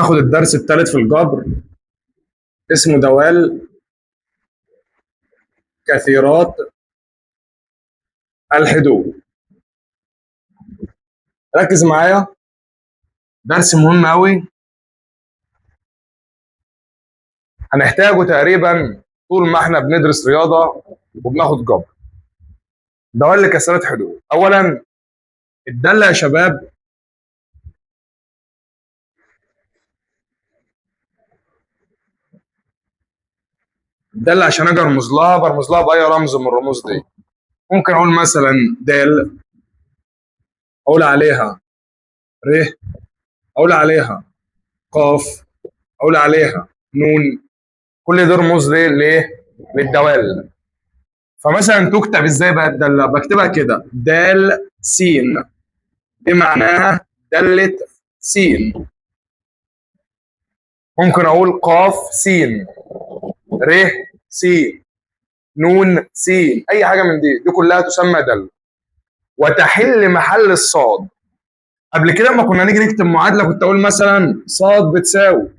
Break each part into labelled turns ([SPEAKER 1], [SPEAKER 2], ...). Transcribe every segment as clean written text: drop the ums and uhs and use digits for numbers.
[SPEAKER 1] هناخد الدرس الثالث في الجبر، اسمه دوال كثيرات الحدود. ركز معايا، درس مهم قوي هنحتاجه تقريبا طول ما احنا بندرس رياضة وبناخد جبر. دوال كثيرات حدود. اولا الدالة يا شباب الدالة عشان اجي ارمز لها برمز لها باي رمز من الرموز دي. ممكن اقول مثلا د، اقول عليها ر، اقول عليها قاف، اقول عليها نون. كل دول رموز ليه؟ ليه؟ للدوال. فمثلا تكتب ازاي بقى الدالة؟ بكتبها كده د س، دي معناها دالة س. ممكن اقول قاف س، ر س، نون س، اي حاجة من دي كلها تسمى داله وتحل محل الصاد. قبل كده لما كنا نيجي نكتب معادلة كنت اقول مثلا صاد بتساوي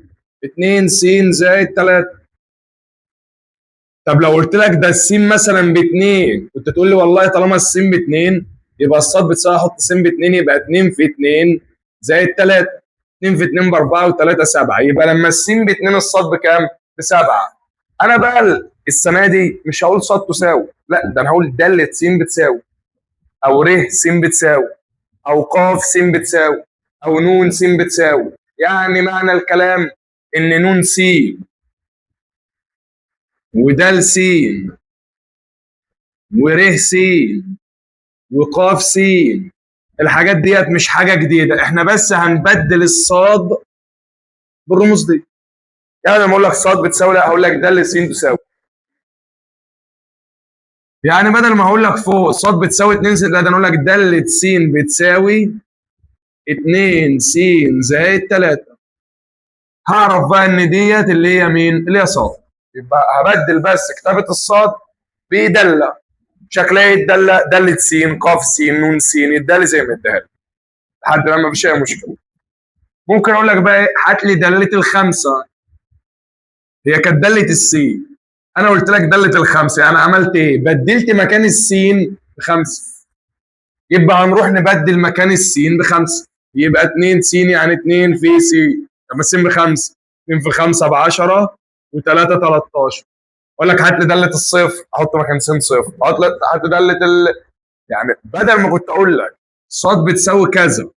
[SPEAKER 1] 2 س زائد 3. طب لو قلت لك ده السين مثلا ب2، كنت تقول لي والله طالما السين ب2 يبقى الصاد بتساوي، احط س ب2 يبقى 2 في 2 زائد 3، 2 في 2 ب4 و3 7، يبقى لما السين ب2 الصاد بكام؟ ب7. انا بقى السنة دي مش هقول صاد تساوي، لا ده انا هقول داله س بتساوي، او ر س بتساوي، او قاف س بتساوي، او نون س بتساوي. يعني معنى الكلام ان نون س ودال س ور س وقاف س، الحاجات ديت مش حاجة جديدة، احنا بس هنبدل الصاد بالرموز دي. يعني لما اقول لك صاد بتساوي، لا هقول لك دال س تساوي. يعني بدل ما اقول لك فوق صاد بتساوي 2 س، لا ده انا اقول لك دالة س بتساوي 2 س زائد 3. هعرف بقى ان ديت اللي هي مين؟ اللي هي صاد. يبقى هبدل بس كتابة الصاد بدالة. شكلها ايه الدالة؟ دالة س، قاف س، نون س، الدالة زي ما اداها لي. لحد لما مفيش اي مشكلة. ممكن اقول لك بقى ايه؟ هات لي دالة الخمسة. هي كانت دالة السين، انا قلت لك دالة الخمسة، يعني عملت ايه؟ بدلت مكان السين بخمسة. يبقى هنروح نبدل مكان السين بخمسة، يبقى 2 س يعني 2 في س. طب السين بخمسة، 2 في 5 ب10 و3 13. اقول لك هات لي دالة الصفر، احط مكان س صفر، هات لي دالة يعني بدل ما كنت اقول لك صاد بتساوي كذا،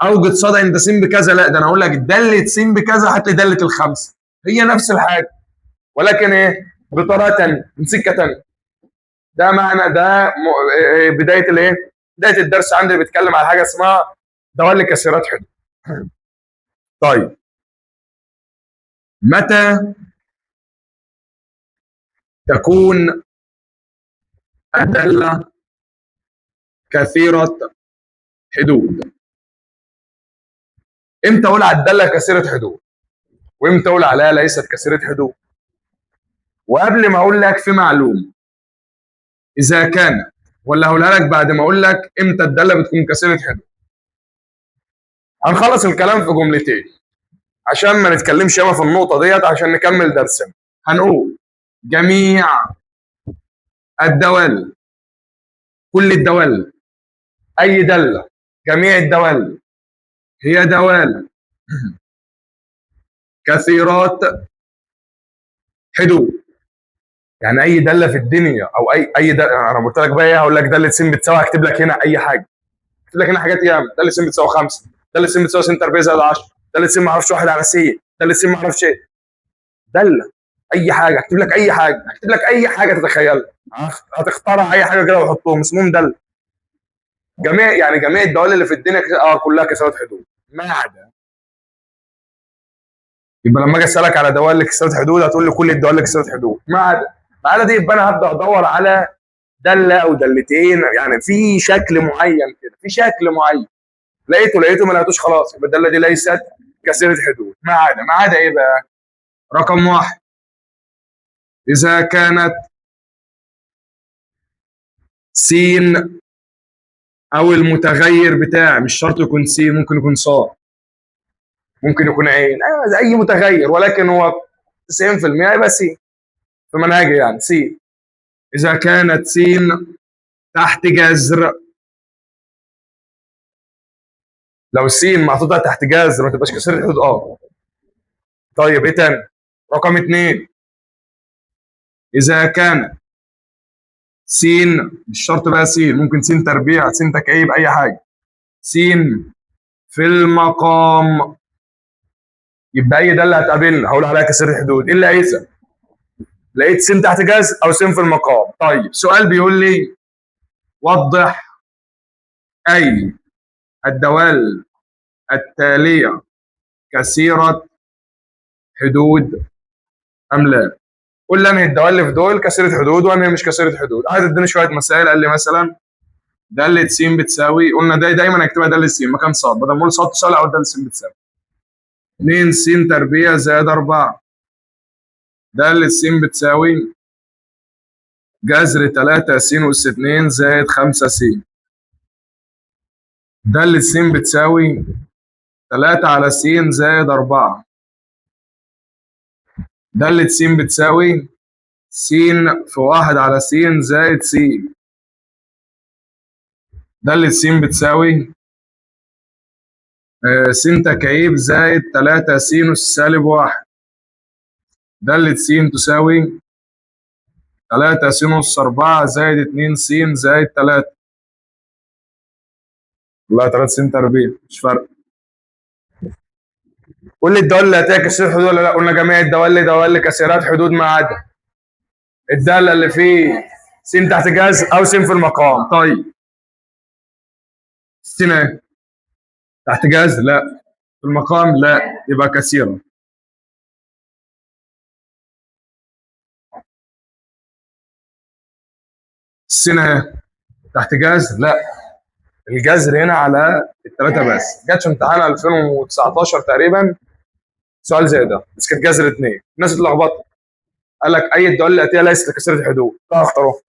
[SPEAKER 1] اوجد صاد عند س بكذا، لا ده انا اقول لك دالة س بكذا، هات لي دالة الخمسة. هي نفس الحاجة ولكن ايه؟ بطريقة ثانية، من سكة ثانية. ده معنى ده بداية الايه؟ بداية الدرس عندي بيتكلم على حاجة اسمها دوال كثيرات حدود. طيب متى تكون الدالة كثيرة حدود؟ امتى اقول على الدالة كثيرة حدود؟ وامتى اقول عليها ليست كثيرة حدود؟ وقبل ما اقول لك في معلومة، اذا كانت، ولا هقولها لك بعد ما اقول لك امتى الدالة بتكون كثيرة حدود. هنخلص الكلام في جملتين عشان ما نتكلمش ياما في النقطة ديت، عشان نكمل درسنا. هنقول جميع الدوال، كل الدوال، اي داله، جميع الدوال هي دوال كثيرات حدود. يعني اي داله في الدنيا، او اي داله، انا قلت لك بقى ايه، هقول لك داله س بتساوي، هكتب لك هنا اي حاجة، هكتب لك هنا حاجات ياما. داله س بتساوي 5، داله س بتساوي س تربيع زائد 10، داله س ما اعرفش 1 على س، داله س ما اعرفش ايه، داله اي حاجة، هكتب لك اي حاجة، هكتب لك اي حاجة تتخيلها، هتخترع اي حاجة كده وحطهم اسمهم داله. جميع، يعني جميع الدوال اللي في الدنيا كلها كثيرات حدود، ما عدا. يبقى لما اجي اسالك على دوال كثيرات حدود هتقول لي كل الدوال كثيرات حدود ما عدا، ما عدا دي. يبقى انا هبدا ادور على داله او دالتين، يعني في شكل معين كده، في شكل معين لقيته لقيته، ما لقيتوش خلاص يبقى الدالة دي ليست كثيرة حدود. ما عدا، ما عدا ايه بقى؟ رقم واحد، اذا كانت س او المتغير بتاعي، مش شرط يكون س، ممكن يكون ص، ممكن يكون عين، اي متغير، ولكن هو 90% يبقى س في منهجي يعني س. اذا كانت س تحت جذر، لو س محطوطة تحت جذر ما تبقاش كسيره حدود. طيب ايه تاني؟ رقم 2، اذا كان س، مش شرط بقى س، ممكن س تربيع، س تكعيب، اي حاجة، س في المقام، يبقى اي ده اللي هتقابلنا هقول عليها كسيره حدود، الا اذا لقيت س تحت جذر او س في المقام. طيب سؤال بيقول لي وضح اي الدوال التالية كثيرة حدود ام لا. قول لي انهي الدوال اللي في دول كثيرة حدود وانهي مش كثيرة حدود. قعد اداني شوية مسائل، قال لي مثلا داله س بتساوي، قلنا ده دايما هكتبها داله س مكان ص، بدل ما اقول ص تساوي اقول داله س بتساوي 2 س تربيع زائد 4، داله س بتساوي جذر 3 س أس 2 زائد 5 س، داله س بتساوي 3 على س زائد 4، دالة س بتساوي س في 1 على س زائد س، دالة س بتساوي س تكعيب زائد 3 س أس سالب 1، دالة س تساوي 3 س أس 4 زائد 2 س زائد 3. والله 3 س تربيع مش فارقة. قول لي الدوال اللي هتلاقي كثيرة حدود ولا لا؟ قلنا جميع الدوال دوال كثيرات حدود ما عدا الدالة اللي فيه س تحت جذر او س في المقام. طيب س ايه؟ تحت جذر؟ لا. في المقام؟ لا، يبقى كثيرة. س ايه؟ تحت جذر؟ لا، الجذر هنا على الثلاثة بس. جت في امتحان 2019 تقريبا سؤال زي ده، بس كانت جذر 2، الناس اتلخبطت، قال لك اي الدوال اللي اتيها ليست كثيرة الحدود، لا اختاروها.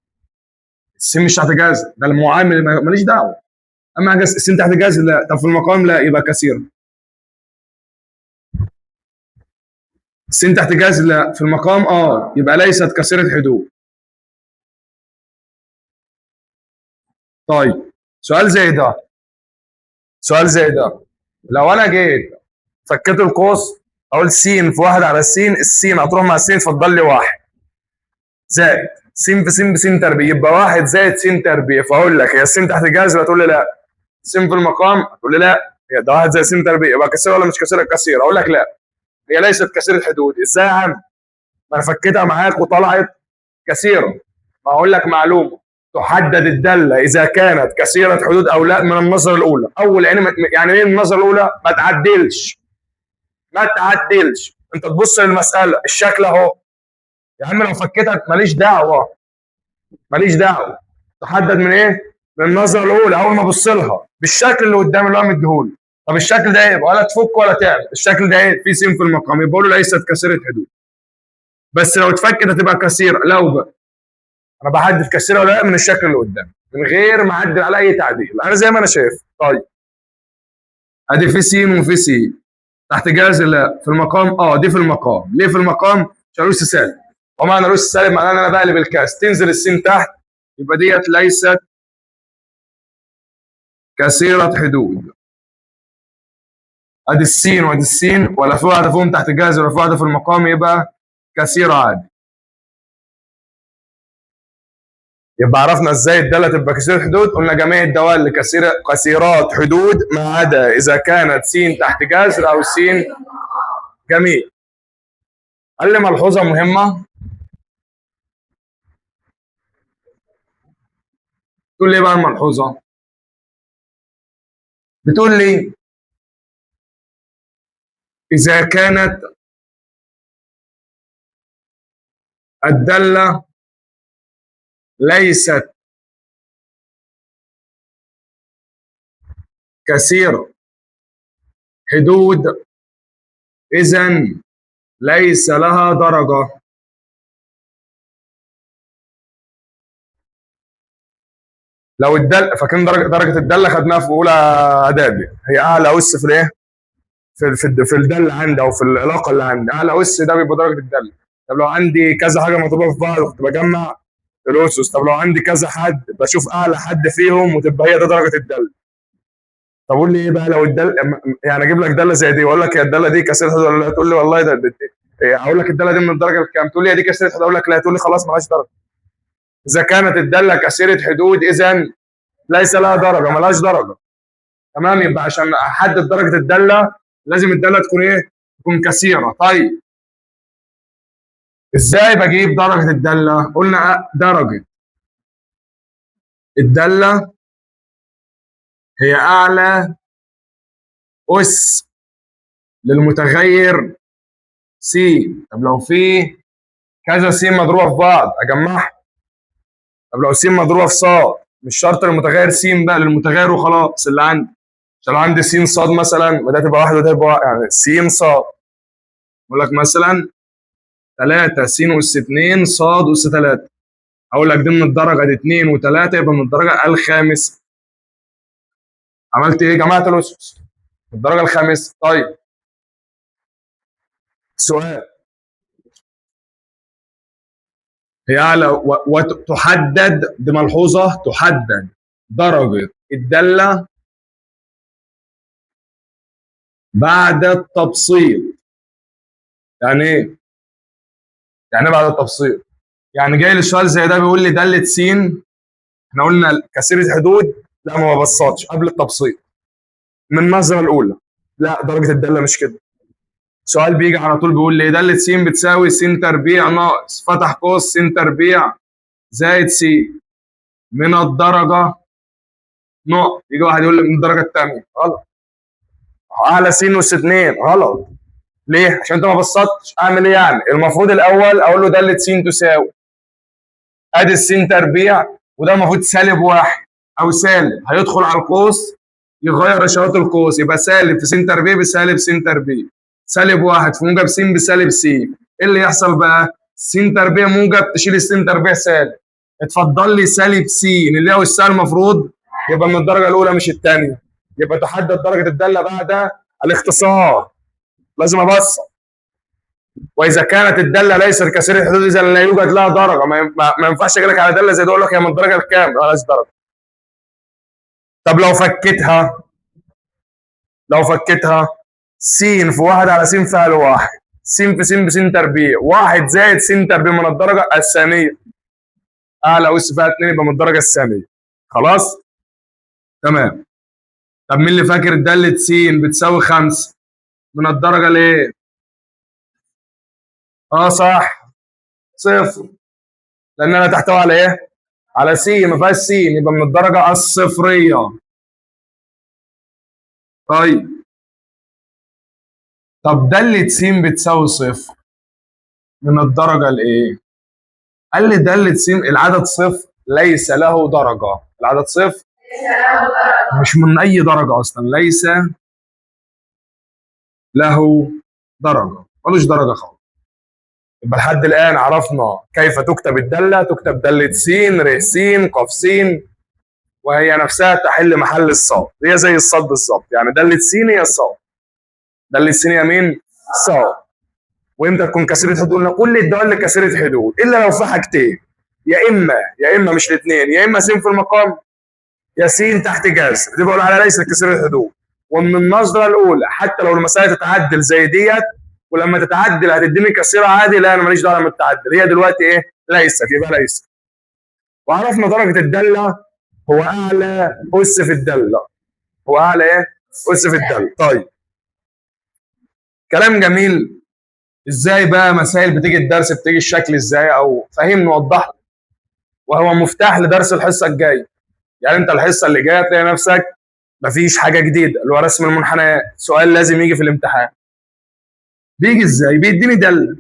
[SPEAKER 1] السين مش تحت جذر، ده المعامل ماليش دعوه. اما السين تحت جذر لا، طب في المقام لا، يبقى كثيرة. السين تحت جذر لا، في المقام يبقى ليست كثيرة حدود. طيب سؤال زي ده، سؤال زي ده، لو انا جيت فكيت القوس اقول س في 1 على س، السين هتروح مع السين اتفضل لي 1 زائد س في س بس تربيع، يبقى 1 زائد س تربيع. فاقول لك هي السين تحت جذر؟ هتقول لي لا. س في المقام؟ هتقول لي لا. هي ده 1 زائد س تربيع، يبقى كثيرة ولا مش كثيرة؟ كثيرة. اقول لك لا، هي ليست كثيرة حدود. ازاي يا عم؟ ما انا فكيتها معاك وطلعت كثيرة. ما اقول لك معلومة، تحدد الدالة اذا كانت كثيرة حدود او لا من النظرة الاولى. اول يعني ايه النظرة الاولى؟ ما تعدلش، ما تعدلش، انت تبص للمسالة الشكل اهو يا عم، لو فكيتها ماليش دعوه، ماليش دعوه. تحدد من ايه؟ من النظرة الاولى، اول ما ابص لها بالشكل اللي قدام اللي هو مديهولي. طب الشكل ده ايه؟ ولا تفك ولا تعمل، الشكل ده ايه؟ في س في المقام، يبقى له ليست كثيرة حدود. بس لو اتفكت هتبقى كثيرة. لو بقى انا بحدد كثيرة ولا لا من الشكل اللي قدام، من غير ما اعدل على اي تعديل، انا زي ما انا شايف. طيب ادي في س وفي س تحت جذر لا، في المقام دي في المقام. ليه في المقام؟ عشان اس سالب، ومعنى الاس سالب معناه ان انا بقلب الكاس، تنزل السين تحت، يبقى ديت ليست كثيرة حدود. ادي السين وادي السين، ولا في واحدة فيهم تحت جذر ولا في واحدة في المقام، يبقى كثيرة عادي. يبقى عرفنا ازاي الدالة تبقى كثيرة حدود. قلنا جميع الدوال كثيرات حدود ما عدا اذا كانت س تحت جذر او س. جميل. قال لي ملحوظة مهمة، تقول لي ايه بقى الملحوظة؟ بتقول لي اذا كانت الدالة ليست كثيرة حدود إذن ليس لها درجة. لو الدالة، فاكرين درجة الدالة خدناها في أولى إعدادي، هي أعلى أس في الإيه؟ في الدالة عندي او في العلاقة اللي عندي. اعلى اس ده بيبقى درجه الدالة. طب لو عندي كذا حاجة مضروبة في بعض كنت بجمع الاسس. طب لو عندي كذا حد بشوف اعلى حد فيهم وتبقى هي ده درجه الدالة. طب قول لي ايه بقى لو الدالة، يعني اجيب لك داله زي دي واقول لك يا الدالة دي كسرت حدود ولا لا؟ تقول لي والله ده اقول لك الدالة دي من الدرجة الكام؟ تقول لي يا دي كسرت حدود، اقول لك لا، تقول لي خلاص مالهاش درجه. اذا كانت الدالة كثيرة حدود اذا ليس لها درجه، مالهاش درجه. تمام، يبقى عشان احدد درجه الدالة لازم الدالة تكون ايه؟ تكون كثيرة. طيب ازاي بجيب درجه الدالة؟ قلنا درجه الدالة هي اعلى اس للمتغير س. طب لو في كذا س مضروبة في بعض اجمعها. طب لو س مضروبة في ص، مش شرط المتغير س بقى، للمتغير وخلاص اللي عندي. عشان لو عندي س ص مثلا وده تبقى واحد وده تبقى واحد، يعني س ص. بقول لك مثلا 3 س اس 2 ص اس 3، اقول لك دي من الدرجة دي 2 و3 يبقى من الدرجة الخامسة. عملت ايه؟ جمعت الاسس الدرجة الخامسة. طيب سؤال، هي اعلى وتحدد، دي ملحوظة، تحدد درجه الدالة بعد التبسيط. يعني ايه؟ يعني ايه بعد التبسيط؟ يعني جاي لي سؤال زي ده بيقول لي داله س، احنا قلنا كثيرة حدود، لا ما ببسطش قبل التبسيط من النظرة الاولى، لا درجه الدالة مش كده. سؤال بيجي على طول بيقول لي داله س بتساوي س تربيع ناقص فتح قوس س تربيع زائد س من الدرجة نقط. يجي واحد يقول لي من الدرجة الثانية، غلط. اعلى س اس 2 غلط. ليه؟ عشان انت ما بسطتش. اعمل ايه يعني؟ المفروض الاول اقول له داله س تساوي ادي الس تربيع، وده المفروض سالب 1 او سالب، هيدخل على القوس يغير اشارات القوس، يبقى سالب في س تربيع بسالب س تربيع، سالب 1 في موجب س بسالب س. ايه اللي يحصل بقى؟ س تربيع موجب تشيل الس تربيع سالب، اتفضل لي سالب س اللي هو السالب المفروض يبقى من الدرجة الاولى مش الثانية. يبقى تحدد درجه الدالة بعد الاختصار، لازم ابسط. واذا كانت الدالة ليست كثيرة الحدود اذا لا يوجد لها درجه. ما ينفعش اجي لك على داله زي دي اقول لك هي من الدرجة الكام، مالهاش درجه. طب لو فكيتها، لو فكيتها س في 1 على س فيها 1، س في س بس تربيع، 1 زائد س تربيع من الدرجة الثانية، اعلى اس فيها 2 يبقى من الدرجة الثانية. خلاص تمام. طب مين اللي فاكر داله س بتساوي 5 من الدرجة ليه؟ صح، صفر، لان انا تحتوي على ايه؟ على س، ما فيهاش س، يبقى من الدرجة الصفريه. طيب طب داله س بتساوي صفر من الدرجة الايه؟ قال لي داله س العدد صفر ليس له درجه، العدد صفر مش من اي درجه اصلا، ليس له درجه، ملوش درجه خالص. يبقى لحد الان عرفنا كيف تكتب الدالة، تكتب داله س ر س ق س، وهي نفسها تحل محل الصاد، هي زي الصاد بالظبط، يعني داله س هي الصاد، داله س هي مين؟ صاد. وامتى تكون كثيرة حدود؟ قلنا كل الدوال كثيرة حدود الا لو في حاجتين، يا اما مش الاثنين، يا اما س في المقام يا س تحت جذر، دي بقول عليها ليست كثيرة الحدود. ومن النظرة الاولى حتى لو المسالة تتعدل زي ديت، ولما تتعدل هتديني كثيرة عادي، لا انا ماليش دعوه لما تتعدل، هي دلوقتي ايه؟ ليست، يبقى ليست. وعرفنا درجه الدالة هو اعلى اس في الدالة، هو اعلى ايه؟ اس في الدالة. طيب كلام جميل. ازاي بقى مسائل بتيجي الدرس بتيجي الشكل ازاي، او فهمني وضح لي، وهو مفتاح لدرس الحصة الجاية. يعني انت الحصة اللي جاية تلاقي نفسك مفيش حاجة جديدة، اللي هو رسم المنحنيات، سؤال لازم يجي في الامتحان. بيجي ازاي؟ بيديني داله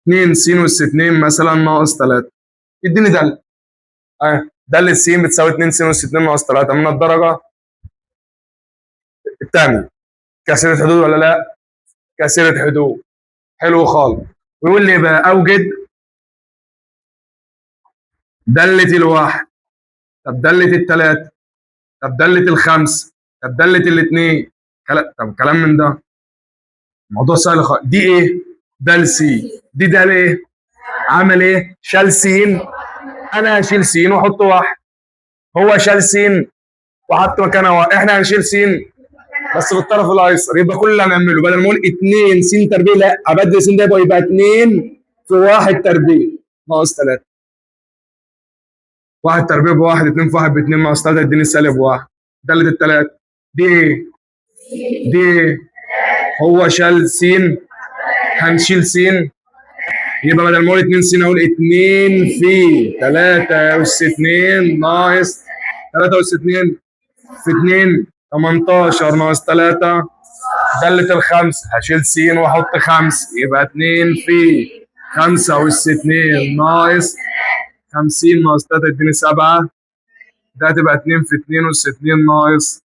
[SPEAKER 1] 2 س اس 2 مثلا ناقص 3، يديني داله داله س بتساوي 2 س اس 2 ناقص 3 من الدرجة الثانية. كثيرة حدود ولا لا؟ كثيرة حدود. حلو خالص. ويقول لي بقى اوجد داله الواحد، طب داله الثلاثة، طب داله الخمسة، طب داله الاثنين. طب كلام من ده، الموضوع سهل خالص. دي ايه؟ دال س. دي دال ايه؟ عمل ايه؟ شال س، انا هشيل س واحط واحد. هو شال س وحط مكانها واحد، احنا هنشيل س بس بالطرف الايسر. يبقى كل اللي هنعمله بدل ما اقول 2 س تربيع، لا ابدل س ده يبقى 2 في 1 تربيع ناقص 3. 1 تربيع بواحد، 2 في 1 ب2 ناقص 3 يديني سالب 1. دالة التلاتة دي ايه؟ دي ايه؟ هو شال س، هنشيل س، يبقى بدل ما اقول 2 س اقول 2 في 3 اس 2 ناقص 3 اس 2 في 2 18 ناقص 3. دالة الخمسة هشيل س واحط 5، يبقى 2 في 5 اس 2 ناقص 50 ناقص 3 يديني 7. ده هتبقى 2 في 2 اس 2 ناقص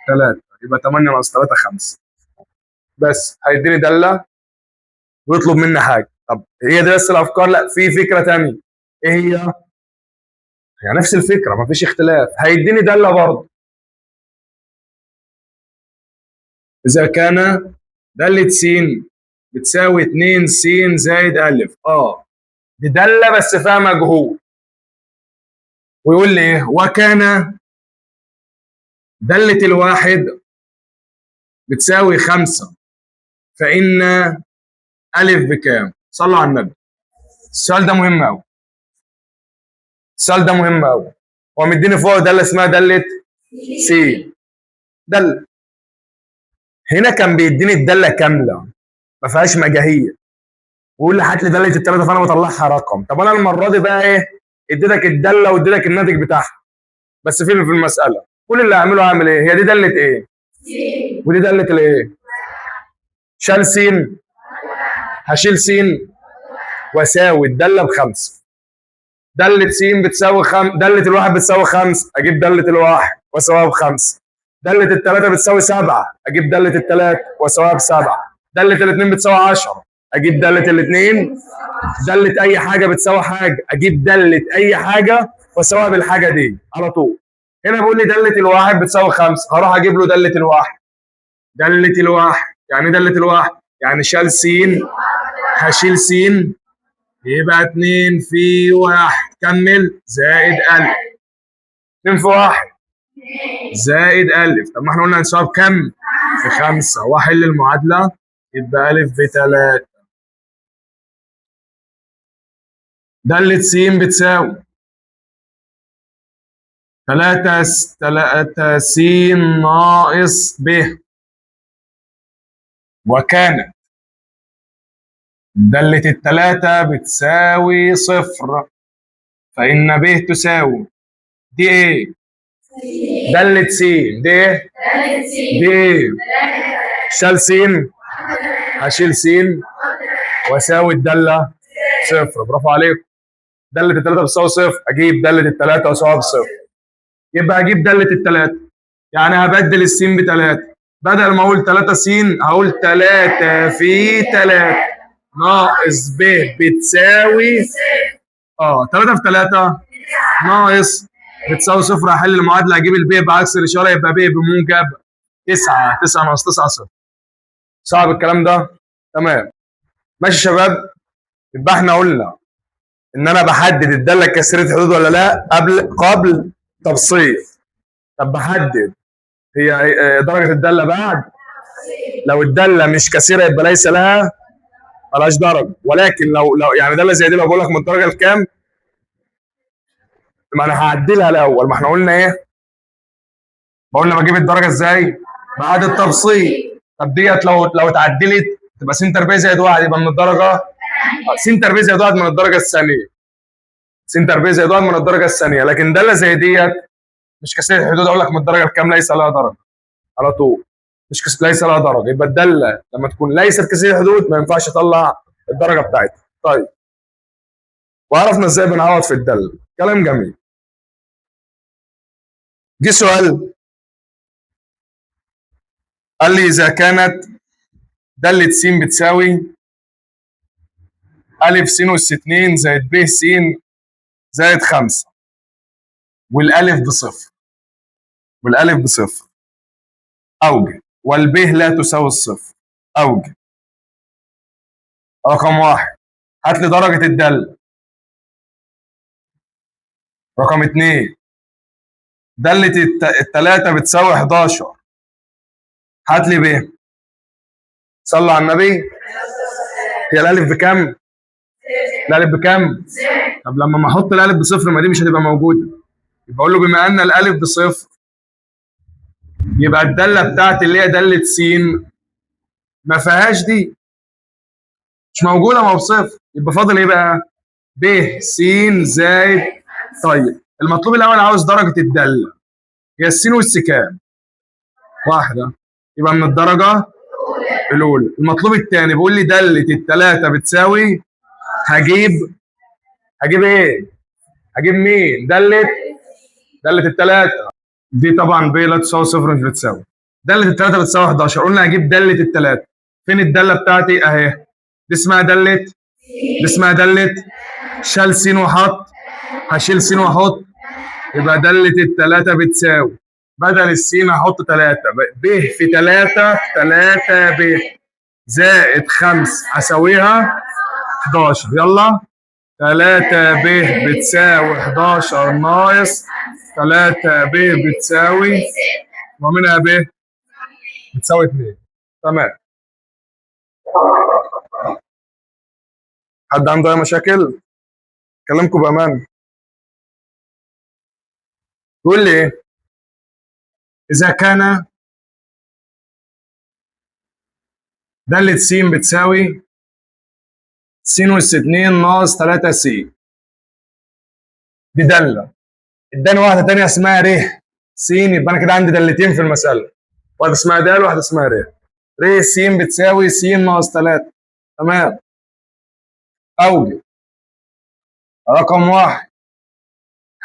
[SPEAKER 1] 3، يبقى 8 ناقص 3 5. بس هيديني دالة ويطلب مني حاجة. طب هي دي بس الأفكار؟ لا، في فكرة تانية. إيه هي؟ يعني نفس الفكرة مفيش اختلاف. هيديني دالة برضه. إذا كان دالة س بتساوي 2 س زائد أ، دي دالة بس فيها مجهول. ويقول لي إيه؟ وكان دالة الواحد بتساوي 5 فإن أ بكام؟ صلوا على النبي. السؤال ده مهم أوي. السؤال ده مهم أوي. هو مديني فوق دالة اسمها دالة س. دالة. هنا كان بيديني الدالة كاملة ما فيهاش مجاهيل، ويقول لي هات لي دالة التلاتة فأنا بطلعها رقم. طب أنا المرة دي بقى إيه؟ اديتك الدالة واديتك الناتج بتاعها بس فين في المسألة؟ كل اللي هعمله هعمل إيه؟ هي دي دالة إيه؟ ودي دالة الإيه؟ شال س، هشيل س واساوي الدالة ب5. دالة س بتساوي دالة الواحد بتساوي 5، أجيب دالة الواحد واساويها ب5. دالة التلاتة بتساوي 7، أجيب دالة التلاتة واساويها ب7. دالة الاتنين بتساوي 10، أجيب دالة الاتنين. دالة أي حاجة بتساوي حاجة، أجيب دالة أي حاجة واساويها بالحاجة دي على طول. هنا بيقول لي دالة الواحد بتساوي 5، هروح أجيب له دالة الواحد. دالة الواحد يعني دالة الواحد يعني شال س، هشيل س، يبقى 2 في 1 كمل زائد أ. 2 في 1 زائد أ. طب ما احنا قلنا هنساوي بكم؟ في 5. واحل المعادلة يبقى أ ب3. دالة س بتساوي 3 س ناقص ب، وكانت دالة التلاتة بتساوي 0 فإن ب تساوي دي إيه؟ دالة س. دي إيه؟ دي إيه؟ شال س، هشيل س واساوي الدالة 0. برافو عليكم. دالة التلاتة بتساوي 0، أجيب دالة التلاتة وأساويها ب0. يبقى أجيب دالة التلاتة، يعني هبدل السين ب3، بدل ما أقول 3 س هقول 3 في 3 ناقص ب بتساوي 3 في 3 ناقص بتساوي 0. هحل المعادلة اجيب الب بعكس الاشارة يبقى ب بموجب 9، 9 ناقص 9 0. صعب الكلام ده؟ تمام ماشي يا شباب. يبقى احنا قلنا ان انا بحدد الدالة كسرت حدود ولا لا قبل تبسيط. طب بحدد هي درجه الدالة بعد، لو الدالة مش كثيرة يبقى ليس لها مالهاش درجه، ولكن لو يعني داله زي دي لو بقول لك من الدرجة لكام، ما انا هعدلها الاول. ما احنا قلنا ايه؟ قلنا بجيب الدرجة ازاي؟ بعد التبسيط. طب ديت لو اتعدلت تبقى س تربيع زائد 1، يبقى من الدرجة س تربيع زائد 1 من الدرجة الثانية. س تربيع زائد 1 من الدرجة الثانية، لكن داله زي ديت مش كثيرة الحدود، اقول لك من الدرجة الكام ليس لها درجه على طول. مش ليس لها درجه، يبقى الدالة لما تكون ليست كثيرة الحدود ما ينفعش اطلع الدرجة بتاعتها. طيب وعرفنا ازاي بنعوض في الدالة، كلام جميل. جه سؤال قال لي اذا كانت داله س بتساوي أ س أس 2 زائد ب س زائد 5 والألف بصفر، والألف بصفر، أوجد والب لا تساوي الصفر. اوجد رقم 1 هات لي درجة الدالة. رقم 2 دالة التلاتة بتساوي 11، هات لي ب. صلى على النبي. هي الألف بكام؟ الألف بكام؟ طب لما ما أحط الألف بصفر ما دي مش هتبقى موجودة، يبقى أقول له بما أن الألف بصفر يبقى الدالة بتاعتي اللي هي دالة س ما فيهاش دي، مش موجودة، ما هو بصفر، يبقى فاضل إيه بقى؟ ب س زائد. طيب المطلوب الأول عاوز درجة الدالة، هي السين والس كام؟ واحدة، يبقى من الدرجة الأولى. المطلوب الثاني بيقول لي دالة التلاتة بتساوي، هجيب إيه؟ هجيب مين؟ دالة التلاتة دي طبعا ب لا تساوي صفر مش بتساوي. دالة التلاتة بتساوي 11، قلنا هجيب دالة التلاتة. فين الدالة بتاعتي؟ أهي، دي اسمها دالة، دي اسمها دالة، شال س وحط، هشيل س واحط، يبقى دالة التلاتة بتساوي، بدل السين هحط 3، ب في 3 3 ب زائد 5 هساويها 11. يلا 3 ب بتساوي 11 ناقص 3 ب بتساوي، ومنها ب بتساوي 2. تمام. حد عنده أي مشاكل؟ كلامكم بأمان. يقول لي إيه؟ إذا كان دالة س بتساوي س أس 2 ناقص 3 س، دي دالة، اداني واحدة تانية اسمها ر س، يبقى أنا كده عندي دالتين في المسألة، واحدة اسمها د وواحدة اسمها ر. ر س بتساوي س ناقص 3. تمام. أوجد رقم 1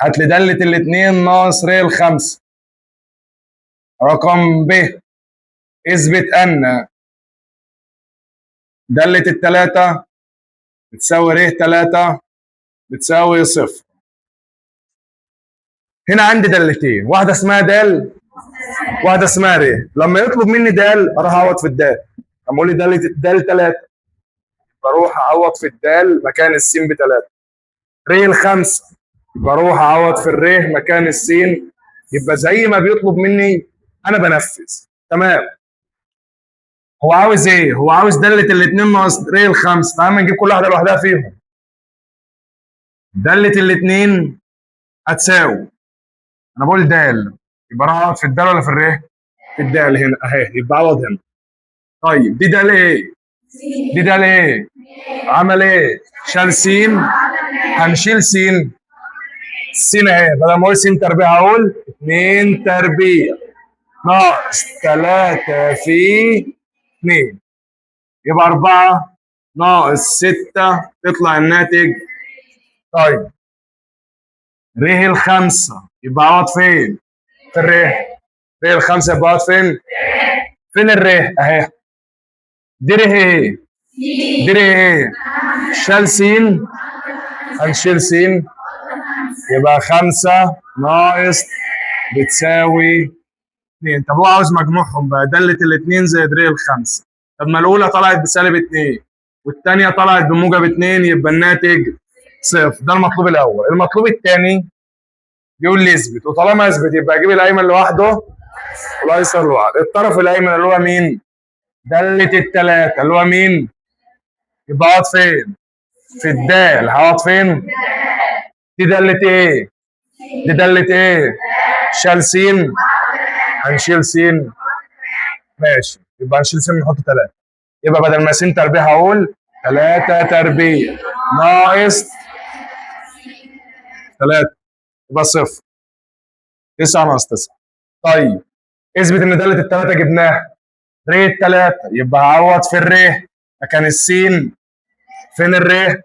[SPEAKER 1] هات لي دالة الاتنين ناقص ر الخمسة. رقم ب اثبت أن دالة التلاتة بتساوي ر 3 بتساوي صفر. هنا عندي دالتين، واحدة اسمها د واحدة اسمها ر. لما يطلب مني د اروح اعوض في الدال، لما يقول لي دالة د 3 بروح اعوض في الدال مكان السين ب3، ر الخمسة بروح اعوض في الر مكان السين، يبقى زي ما بيطلب مني انا بنفذ. تمام. هو عاوز ايه؟ هو عاوز دالة الاتنين ناقص ر الخمسة. تعال نجيب كل واحدة لوحدها فيهم. دالة الاتنين هتساوي، انا بقول دال، يبقى انا اعوض في الدال ولا في الر؟ في الدال هنا اهي، يبقى اعوض هنا. طيب دي دال ايه؟ دي دال ايه؟ عمل ايه؟ شال س، هنشيل س، س اهي، بدل ما اقول س تربيع هقول 2 تربيع ناقص 3 في 2، يبقى 4 ناقص 6 تطلع الناتج. طيب ر الخمسة يبقى اقعد فين؟ في الر. ر الخمسة يبقى اقعد فين؟ فين الر؟ اهي. دي ر ايه؟ دي ر ايه؟ شال س، هنشيل س، يبقى 5 ناقص بتساوي 2. طب هو عاوز مجموعهم بقى، دالة الاتنين زائد ر الخمسة. طب ما الأولى طلعت بسالب 2 والثانية طلعت بموجب 2، يبقى الناتج صفر. ده المطلوب الأول. المطلوب الثاني بيقول لي اثبت، وطالما اثبت يبقى اجيب الأيمن لوحده والأيسر لوحده. الطرف الأيمن اللي هو مين؟ دالة التلاتة اللي هو مين؟ يبقى اقعد فين؟ في الدال. هقعد فين؟ دي دالة ايه؟ دي دالة ايه؟ شال س، هنشيل س، ماشي، يبقى هنشيل س نحط 3، يبقى بدل ما س تربيع هقول 3 تربيع ناقص 3 يبقى صفر، 9 ناقص 9. طيب اثبت ان دالة التلاتة جبناها، ر التلاتة يبقى هعوض في الر مكان السين. فين الر؟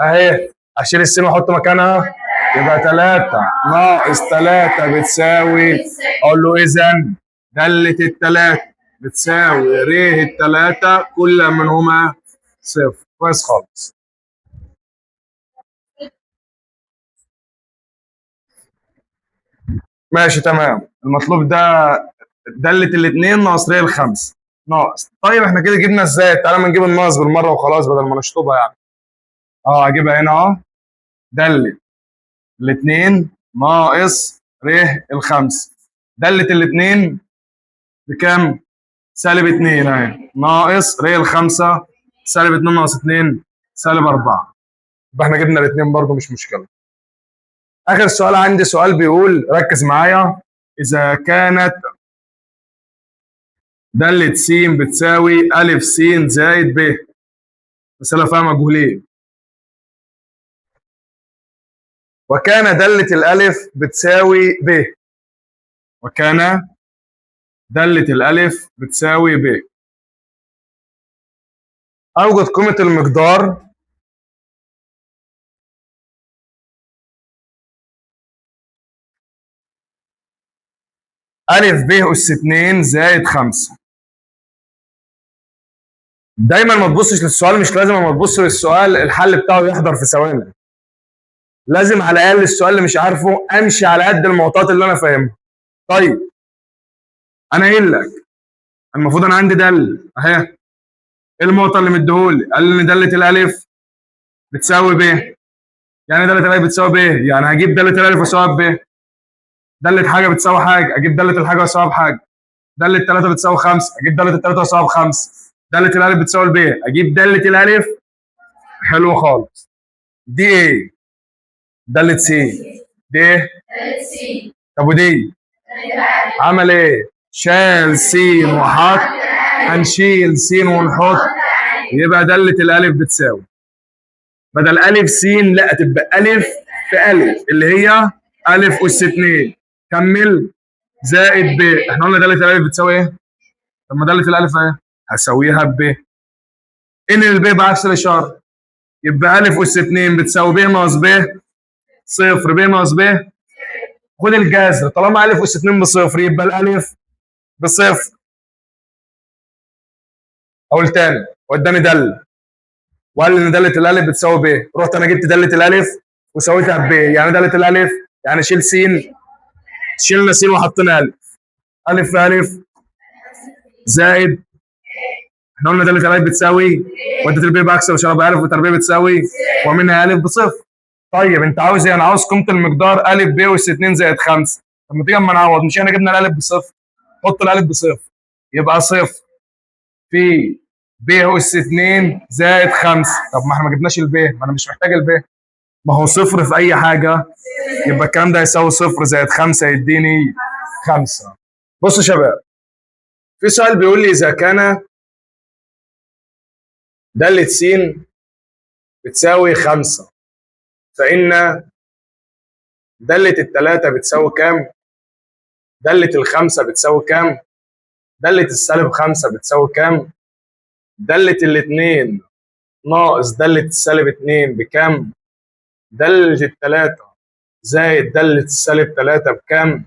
[SPEAKER 1] اهي، اشيل السين واحط مكانها، يبقى 3 ناقص 3 بتساوي، اقول له اذا دالة التلاتة بتساوي ر التلاتة كل منهما صفر. كويس خالص. ماشي تمام. المطلوب ده دالة الاثنين ناقص ر الخمسة ناقص. طيب احنا كده جبنا الزائد، تعالى ما نجيب الناقص بالمرة وخلاص بدل ما نشطبها يعني. اجيبها هنا اهو، دالة الاثنين ناقص ر الخمسة. دالة الاثنين بكام؟ سالب 2 اهي، ناقص ر الخمسة سالب 2 ناقص 2 سالب 4. يبقى احنا جبنا الاثنين برضو مش مشكلة. اخر سؤال عندي سؤال بيقول، ركز معايا، اذا كانت دالة س بتساوي أ س زائد ب، مسألة فيها مجهولين، وكان دالة الألف بتساوي ب، وكان دالة الألف بتساوي ب، أوجد قيمة المقدار أ ب أس 2 زائد 5. دايما ما تبصش للسؤال، مش لازم اما تبص للسؤال الحل بتاعه يحضر في ثواني، لازم على الاقل السؤال اللي مش عارفه امشي على قد المعطيات اللي انا فاهمها. طيب انا قايل لك المفروض انا عندي دل اهي، ايه المعطى اللي مديهولي؟ قال لي ان داله الالف بتساوي ب، يعني داله الالف بتساوي ب، يعني هجيب داله الالف واساويها ب، داله حاجة بتساوي حاجة اجيب داله الحاجة واساويها بحاجة، داله 3 بتساوي 5 اجيب داله الثلاثة واساويها ب5، داله الالف بتساوي الب اجيب داله الالف. حلو خالص. دي ايه؟ داله س. دي ايه؟ طب ودي عمل ايه؟ شال س وحط، هنشيل س ونحط، يبقى داله الالف بتساوي بدل الف س لا تبقى الف في الف اللي هي الف اس 2 كمل زائد ب. احنا قلنا داله الالف بتساوي ايه؟ طب ما داله الالف اهي هساويها ب، ان الب بعكس الاشارة، يبقى الف اس 2 بتساوي ب ناقص ب صفر، ب ناقص ب، خد الجذر طالما الف اس 2 بصفر يبقى الالف بصفر. اقول تاني، واداني دل وقال لي ان داله الالف بتساوي ب، رحت انا جبت داله الالف وسويتها ب، يعني داله الالف يعني شيل س، شيلنا س وحطينا الف، الف في الف زائد، احنا قلنا داله الالف بتساوي وادت الب بعكس الاشارة بالف وتربيع بتساوي ومنها الف بصفر. طيب انت عاوز ايه؟ انا عاوز قيمة المقدار الف ب اس 2 زائد 5. طب ما تيجي اما نعوض، مش احنا جبنا الالف بصفر، حط الالف بصفر يبقى صفر في ب اس 2 زائد 5. طب ما احنا ما جبناش الب، ما انا مش محتاج الب، ما هو صفر في اي حاجة، يبقى الكلام ده يساوي صفر زائد 5 يديني 5. بصوا يا شباب، في سؤال بيقول لي اذا كان دالة س بتساوي 5 فإن دالة التلاتة بتساوي كام؟ دالة الخمسة بتساوي كام؟ دالة السالب 5 بتساوي كام؟ دالة الاتنين ناقص دالة السالب 2 بكام؟ دالة التلاتة زائد دالة السالب 3 بكام؟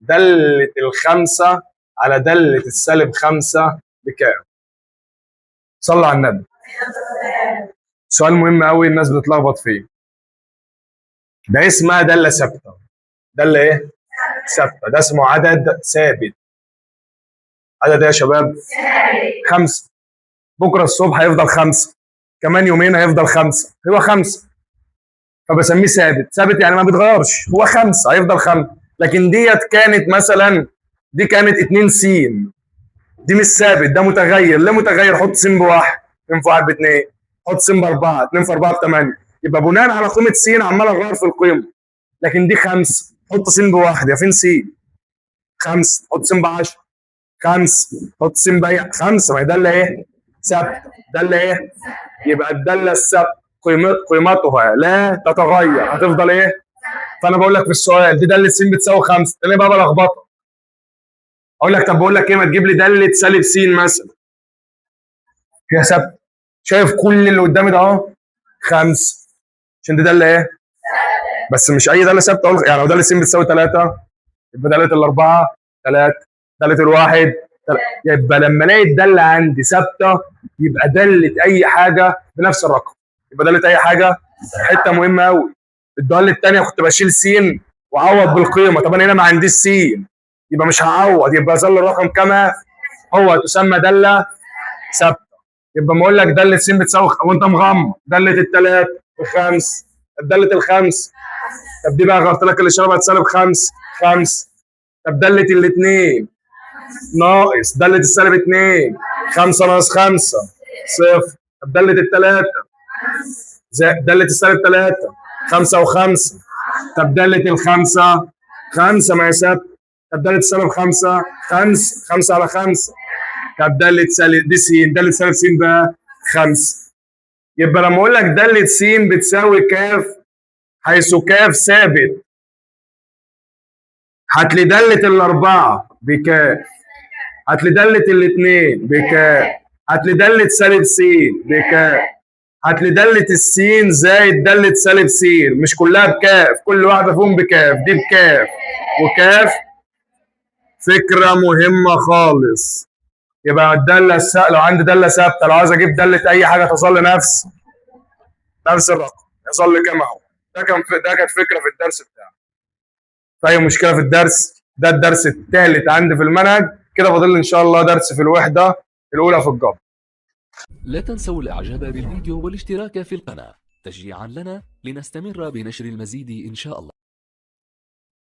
[SPEAKER 1] دالة الخمسة على دالة السالب 5 بكام؟ صلى على النبي. سؤال مهم قوي الناس بتتلخبط فيه. ده اسمها دالة ثابتة. دالة ايه؟ ثابتة. ده اسمه عدد ثابت. عدد ايه يا شباب؟ 5. بكرة الصبح هيفضل 5، كمان يومين هيفضل 5، هو 5، فبسميه ثابت. ثابت يعني ما بيتغيرش، هو 5 هيفضل 5. لكن ديت كانت مثلا، دي كانت 2 س، دي مش ثابت، ده متغير. ليه متغير؟ حط س بواحد، 2 في 1 ب2، حط س ب4، 2 في 4 ب8، يبقى بناء على قيمة س عمال اغير في القيمة. لكن دي 5، حط س بواحد، يا فين س؟ 5، حط س ب10، 5، حط س بأي 5، ما هي دالة ايه؟ ثابتة. دالة ايه؟ يبقى الدالة الثابتة قيمتها لا تتغير، هتفضل ايه؟ فانا بقول لك في السؤال دي دالة س بتساوي 5، تاني بقى بلخبطها. اقول لك طب بقول لك ايه، ما تجيب لي دالة سالب س مثلا، فيها ثابتة. شايف كل اللي قدامي ده اهو 5، عشان دي دالة ايه؟ بس مش اي دالة ثابتة. اقول يعني لو دالة س بتساوي 3 يبقى دالة الأربعة 3، دالة الواحد 3. يبقى لما الاقي الدالة عندي ثابتة يبقى دالة اي حاجة بنفس الرقم، يبقى دالة اي حاجة. حتة مهمة قوي. الدالة الثانية كنت بشيل س واعوض بالقيمة، طب انا هنا ما عنديش س، يبقى مش هعوض، يبقى ظل الرقم كما هو، تسمى داله ثابتة. يبقى ما اقول لك داله س بتساوي وانت مغمض، داله الثلاث بخمس، طب داله الخمس، طب دي بقى غيرت لك الاشارة بقت سالب 5 5، طب داله الاثنين ناقص داله السالب 2 5 ناقص 5 صفر، طب داله الثلاثة داله السالب 3 5 و5، طب داله الخمسة 5 ما هي ثابتة، طب داله السالب 5 5 5 على 5، طب داله سالب دي س، داله سالب س بقى 5. يبقى لما اقول لك داله س بتساوي ك حيث ك ثابت، هات لي داله الاربعة بكاف، هات لي داله الاثنين بكاف، هات لي داله سالب س بكاف، هات لي داله السين زائد داله سالب س، مش كلها بكاف، كل واحدة فيهم بكاف، دي بكاف وكاف. فكرة مهمة خالص. يبقى الدالة لو عندي داله ثابتة، لو عايز اجيب داله اي حاجة تظل نفس الرقم، يظل كما هو. ده كانت فكرة في الدرس بتاعي. في اي مشكلة في الدرس ده؟ الدرس الثالث عندي في المنهج كده، فاضل ان شاء الله درس في الوحدة الاولى في الجبر.
[SPEAKER 2] لا تنسوا الاعجاب بالفيديو والاشتراك في القناة تشجيعا لنا لنستمر بنشر المزيد ان شاء الله.